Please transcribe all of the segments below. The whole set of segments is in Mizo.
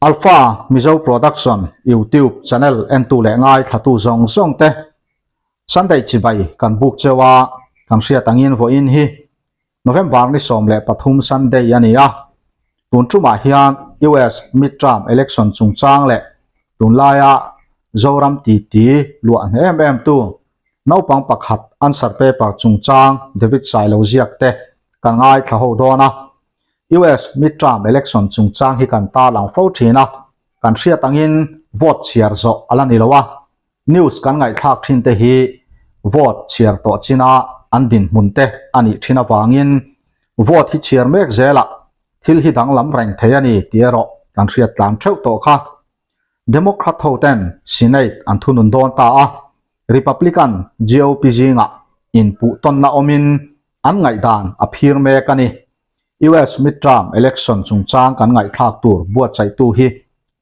Alpha Mizo Production YouTube channel entu leh ngaithlatu zawng zawng te Sunday chibai kan buk cheu a, kan hriat angin vawiin hi November ni 13 Sunday a ni a. Tun tumah hian US midterm election chungchang leh tunlaia Zoram titi luah hne em em tu naupang pakhat answer paper chungchang David Sailo ziak te kan ngaithla ho dawn a. US midterm election chungchang hi kan tarlang fo thin a, kan hriat angin vote chhiar zawh a la ni lo a, news kan ngaihthlak thin te hi vote chhiar tawh china an dinhmun te a nih thin avangin vote hi chhiar mek zelah thil hi danglam reng thei a ni tih erawh kan hriat tlan theuh tawh kha. Democrat ho ten Senate an thunun dawn ta a, Republican GOP zingah inpuh tawnna awmin an ngaihdan a phir mek a ni. US midterm election chungchang kan ngaihthlak tur buatsaihtu hi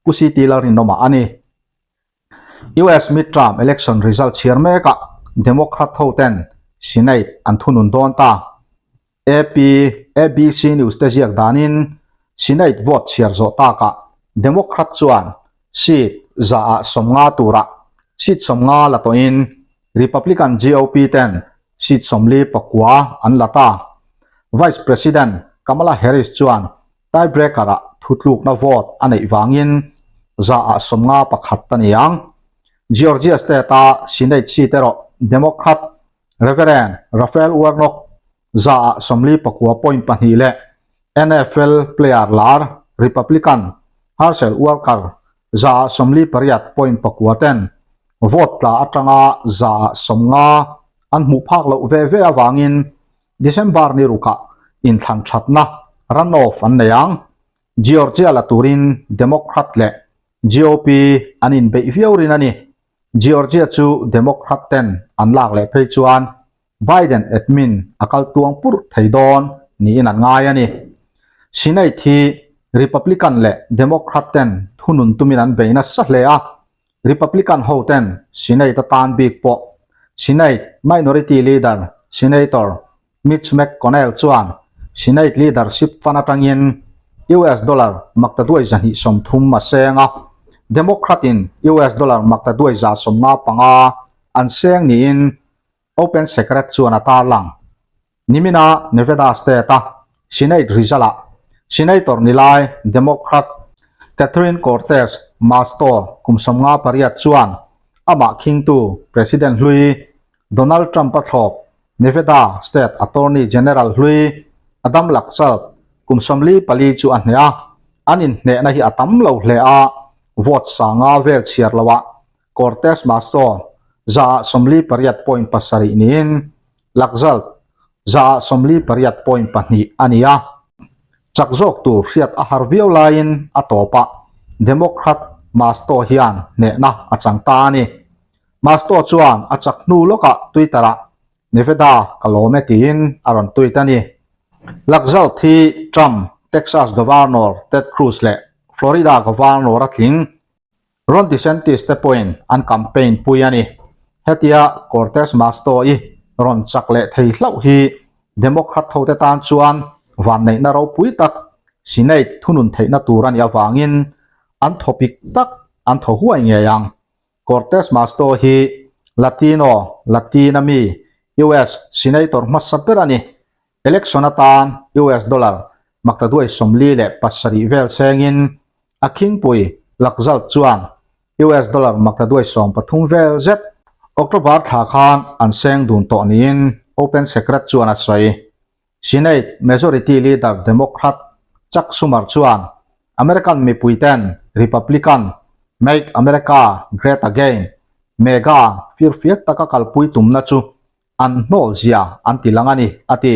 Pu CT Lalrinawma a ni. US midterm election result chhiar mekah Democrat ho ten Senate an thunun dawn ta. AP, ABC News te ziak danin Senate vote chhiar zawh takah Democrat chuan seat zaah 50 turah seat 50 la tawhin Republican GOP ten seat 49 an la ta. Vice President Kamala Harris chuan tiebreaker-ah thutlukna vote a neih vangin zaah 51 ta ni ang. Georgia State-a Senate seat erawh Democrat Reverend Raphael Warnock zaah 49.2 leh NFL player lar Republican Herschel Walker zaah 48.9 ten vote tla atanga zaah 50 an hmuh phak loh ve ve avangin December ni rukah inthlan thatna runoff an nei ang. Georgia la turin Democrat leh GOP an inbeih viau rin a ni. Georgia chu Democrat ten an lak leh phei chuan Biden admin a kal tuang pur thei dawn niin an ngai a ni. Senate hi Republican leh Democrat ten thunun tumin an bei nasa hle a, Republican ho ten Senate atan bik pawh Senate Minority Leader Senator Mitch McConnell chuan Senate leadership fund atangin US dollar maktaduai 230 a seng a, Democrat in US dollar maktaduai 155 an seng niin Open Secret chuan a tarlang. Nimina Nevada State-a Senate result-ah Senator ni lai Democrat Catherine Cortez Masto kum 58 chuan amah khingtu President hlui Donald Trump-a thlawp Nevada State Attorney General hlui Adam Laxalt kum 44 chu a hneh a, an inhnehna hi a tam lo hle a, vote sanga vel chhiar loah Cortez Masto 48.7 niin Laxalt 48.2 a ni a. Chak zawk tur hriat a har viau laiin a tawpah Democrat Masto hian hnehna a chang ta a ni. Masto chuan a chak hnu lawkah Twitter-ah Nevada ka lawm e tiin a rawn tweet a ni. Laxalt hi Trump, Texas Governor Ted Cruz leh Florida Governor a tling Ron DeSantis te pawhin an campaign pui a ni. Hetia Cortez Masto-i rawn chak leh thei hlauh hi Democrat hote tan chuan vanneihna ropui tak Senate thunun theihna tur a nih avangin an thawpik tak an thaw huai ngei ang. Cortez Masto hi Latino, Latin ami, US Senator hmasa ber a ni. Election atan US dollar maktaduai 47 vel chengin a khingpui Laxalt chuan US dollar maktaduai 13 vel zet October thla khan an seng dun tawh niin Open Secret chuan a sawi. Senate Majority Leader Democrat Chuck Schumer chuan American mipuiten Republican Make America Great Again, MAGA, firfiak taka kalpui tumna chu an hnawl zia an ti lang a ni, a ti.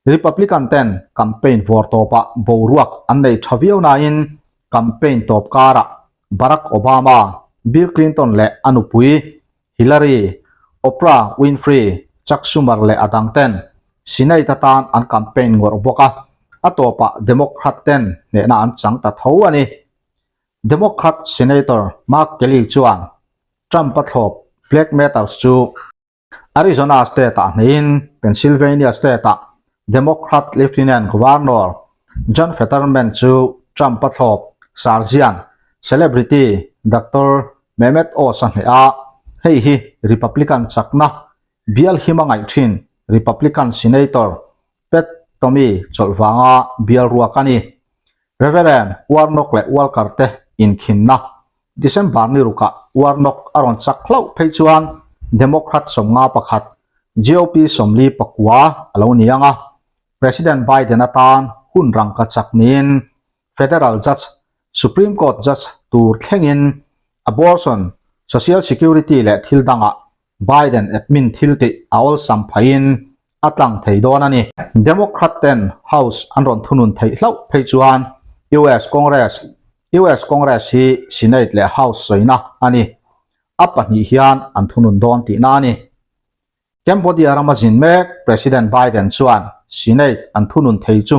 Republican ten campaign vawr tawpah boruak an nei tha viau nain campaign tawp karah Barack Obama, Bill Clinton leh a nupui Hillary, Oprah Winfrey, Chuck Schumer leh a dang ten Senate atan an campaign ngawrh bawk a, a tawpah Democrat ten hnehna an chang ta tho a ni. Democrat Senator Mark Kelly chuan Trump-a thlawp Black Matters chu Arizona State-ah hneihin Pennsylvania State-ah Democrat Lieutenant Governor John Fetterman chu Trump-a thlawp. Surgeon, celebrity Doctor Mehmet Oz a hneh a, hei hi Republican chakna bial him a ngaih thin Republican Senator Pat Toomey chawlh vanga bial ruak a ni. Reverend Warnock leh Walker te inkhinna December ni rukah Warnock a rawn chak hlauh phei chuan Democrat 51, GOP 49 a lo ni ang a, President Biden atan hun rangka chak niin Federal Judge, Supreme Court Judge tur thlengin abortion, Social Security leh thil dangah Biden admin thil tih a awlsam phaiin a tlang thei dawn a ni. Democrat ten House an rawn thunun theih hlauh phei chuan US Congress, US Congress hi Senate leh House sawina a ni, a pahnih hian an thunun dawn tihna a ni. Cambodia rama zin mek President Biden chuan Senate an thunun thei chu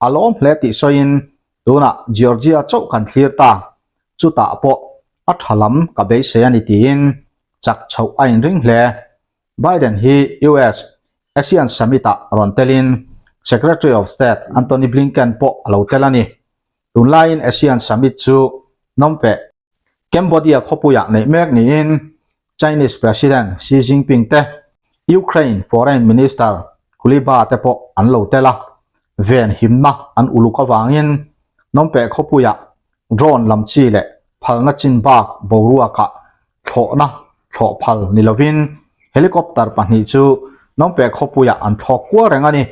a lawm hle tih sawiin tunah Georgia chauh kan thlir ta, chutah pawh a tha lam ka beisei a ni tiin chak chhoh a inring hle. Biden hi US ASEAN Summit ah rawn telin Secretary of State Antony Blinken pawh a lo tel a ni. Tunlaiin ASEAN Summit chu Phnom Penh, Cambodia khawpuiah neih mek niin Chinese President Xi Jinping te, Ukraine Foreign Minister Kuleba te pawh an lo tel a, ven himna an uluk avangin Phnom Penh khawpuiah drone lam chi leh phalna chin bak boruakah thlawhna thlawh phal ni lovin helicopter pahnih chu Phnom Penh khawpuiah an thlawk kual reng a ni.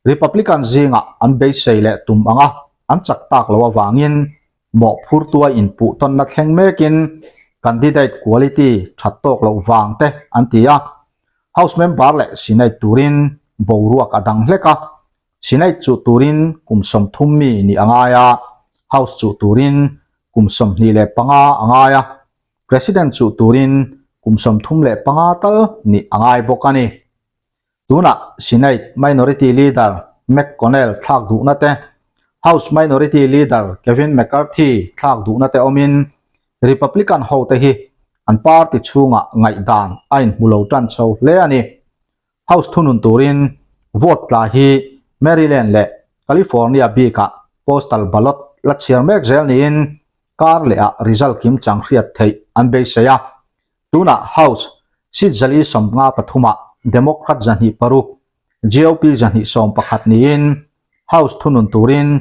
Republican zingah an beisei leh tum anga an chak tak loh avangin mawhphurtua inpuh tawnna thleng mekin candidate quality that tawk loh vang te an ti a. House member leh Senate turin boruak a dang hlek a, Senate chuh turin kum 30 mi nih a ngai a, House chuh turin kum 25 a ngai a, President chuh turin kum 35 tal nih a ngai bawk a ni. Tunah Senate Minority Leader McConnell thlak duhna te, House Minority Leader Kevin McCarthy thlak duhna te awmin Republican hote hi an party chhungah ngaihdan a inhmu lo tan chho hle a ni. House thunun turin vote tla hi Maryland leh California bikah postal ballot la chhiar mek zel niin kar lehah result kimchang hriat theih an beisei a. Tunah House seat 453 ah Democrat 206, GOP 211 niin House thunun turin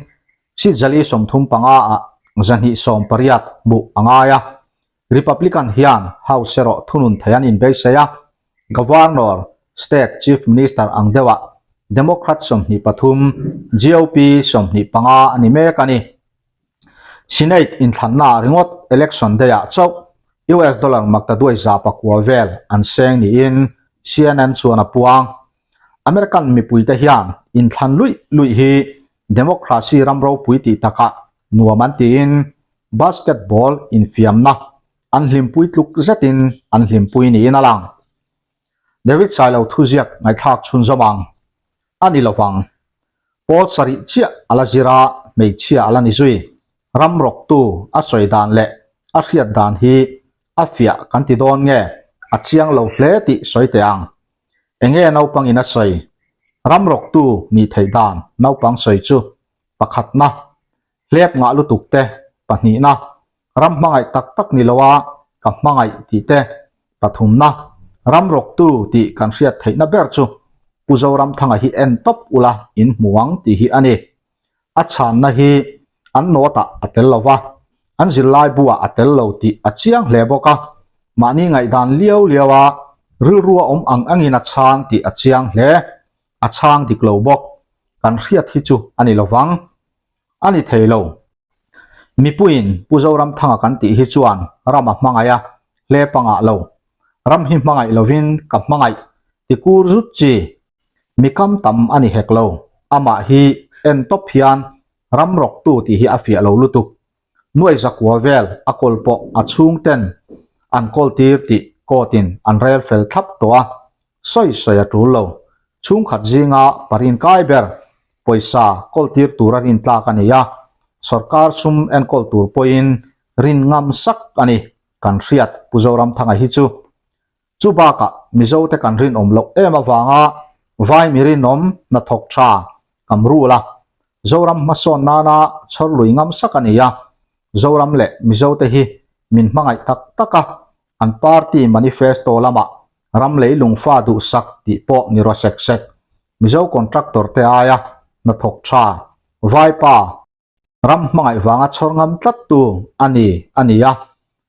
seat 435 ah 280 hmuh a ngai a. Republican hian House erawh thunun thei an inbeisei a, Governor, State Chief Minister ang deuhah Democrat 23, GOP 25 a ni mek a ni. Senate inthlanna ringawt election day ah chauh US dollar maktaduai 900 vel an seng niin CNN chuan a puang. American mipuite hian inthlan luih luih hi democracy ram ropui tih takah nuam an tiin basketball infiamna an hlimpui tluk zetin an hlimpui niin a lang. David Sailo thuziak ngaihthlak chhunzawm ang a ni lovang. Pawl sarih chiah a la zir a, hmeichhia a la ni zui. Ram rawktu a sawi dan leh a hriat dan hi a fiah kan ti dawn nge a chiang lo hle tih sawi teh ang. Enge naupangin a sawi? Ram rawktu nih theih dan naupang sawi chu pakhatna, hlep ngah lutuk te, pahnihna, ram hmangaih tak tak ni loa ka hmangaih tih te, pathumna, ram rawktu tih kan hriat theihna ber chu Pu Zoramthanga hi en tawp ula in hmu ang tih hi a ni. A chhanna hi an note-ah a tel lo va, an zirlai buah a tel lo tih a chiang hle bawk a, mahni ngaihdan liau liaua rilrua awm ang angin a chhang tih a chiang hle. A chhang dik lo bawk. Kan hriat hi chu a ni lovang. A ni thei lo. Mipuiin Pu Zoramthanga kan tih hi chuan ram a hmangaih a, hlep a ngah lo. Ram hi hmangaih lovin ka hmangaih ti kur zut chi. Mi kam tam a ni hek lo. Amah hi en tawp hian ram rawktu tih hi a fiah lo lutuk. Nuai zakua vel a kawl pawh a chhungten an kawl tir tih court in an rel fel thlap tawh a, sawi sawi a tul lo. Chhungkhat zinga parin kai ber pawisa kawl tir tura rin tlak a ni a, sawrkar sum enkawl tur pawhin rin ngam sak a ni kan hriat Pu Zoramthanga hi chu. Chu bakah Mizote kan rinawm loh em avanga vai mi rinawm hnathawk tha kam rul a, Zoram hmasawn nana chhawr lui ngam sak a ni a. Zoram leh Mizote hi min hmangaih tak tak a, an party manifesto lamah ram leilung fa duhsak tih pawh ni rawh sek sek. Mizo contractor te aia hnathawk tha, vaipa, ram hmangaih vanga chhawr ngam tlattu a ni a ni a,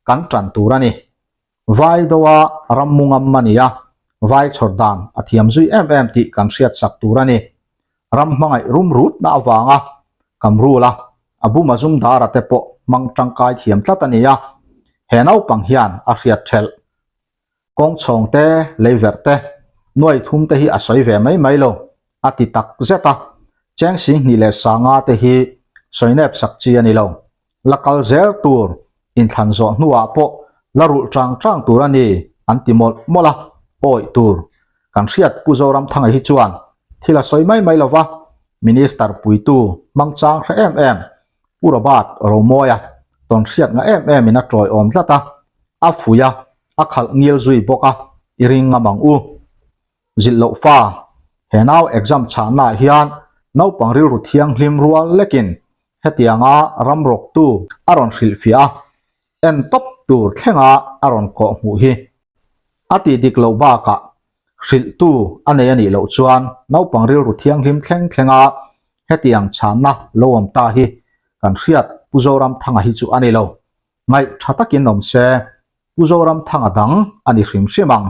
kan tan tur a ni. Vai doa ram mu ngam a ni a, vai chhawr dan a thiam zui em em tih kan hriat sak tur a ni. Ram hmangaih rum rutna avanga kam rul a, a bu Mazumdara te pawh hmang tangkai thiam tlat a ni a, he naupang hian a hriat thelh. Kawng chhawng te, lei verh te, nuai thum te hi a sawi ve mai mai lo, a ti tak zet a. Cheng Singhnih leh Sanga te hi sawi nep sak chi a ni lo. La kal zel tur, inthlan zawh hnuah pawh la rulh chang chang tur a ni, an ti mawlh mawlh a, awih tur. Kan hriat Pu Zoramthanga hi chuan thil a sawi mai mai lo va, Minister puitu hmangchang hre em em Pu Robert Romawia tawn hriat nga em em in a tawiawm tlat a, a fuih a, a khalh ngil zui bawk a, i ring ngam ang u. Zilh loh fa, he nau exam chhahna ah hian naupang rilru thianghlim rual lekin hetianga ram rawktu a rawn hrilhfiah a, en tawp tur thlenga a rawn kawh hmuh hi. A tih dik loh bakah hrilhtu a nei a nih loh chuan naupang rilru thianghlim thleng thlenga hetiang chhanna lo awm ta hi kan hriat Pu Zoramthanga hi chu a ni lo. Ngaih tha takin awm se, Pu Zoramthanga dang a ni hrim hrim ang.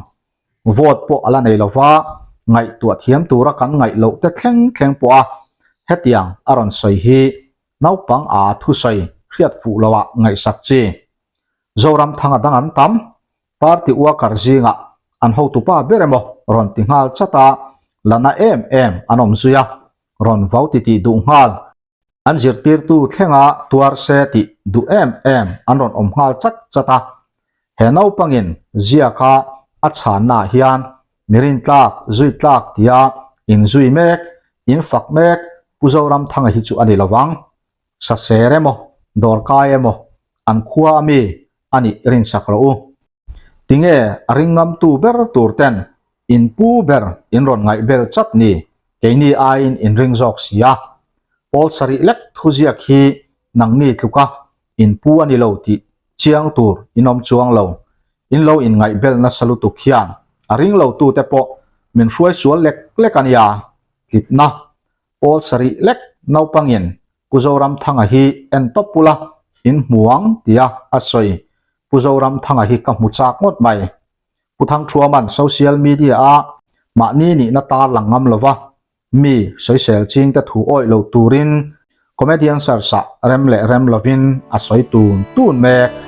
Vote pawh a la nei lo va, ngaihtuah thiam tura kan ngaih loh te thleng thleng pawha hetiang a rawn sawi hi naupang a thusawi hriat fuh loah ngaihsak chi. Zoramthanga dang an tam, Party worker zingah an hotupa ber emaw rawn ti nghal chat a, la na em em an awm zui a, rawn vau titih duh nghal. An zirtirtu thlenga tuar se tih duh em em an rawn awm nghal chat chat a. He naupangin ziaka a chhannaah hian mi rintlak, zui tlak tia inzui mek, infak mek Pu Zoramthanga hi chu a ni lovang. Saser emaw, dawrkai emaw, an khua a mi a nih rinsak rawh u. Tinge a ringngamtu ber tur ten in pu ber in rawn ngaihbel chat ni, keini aiin in ring zawk si a. Pawl sarih lek thuziak hi nangni tluka in pu a ni lo tih chiang tur in awm chuang lo. In lo inngaihbel nasa lutuk hian a ring lo tute pawh min hruai sual lek lek a nia, tlipna Pawl sarih lek naupangin Pu Zoramthanga hi en tawp ula in hmu ang tia a sawi. Pu Zoramthanga hi ka hmu chak ngawt mai. Pu Thangthuaman social media a mahni nihna tarlang ngam lova mi sawisel chingte thu awih lo turin comedian search ah rem leh rem lovin a sawi tun tun mek.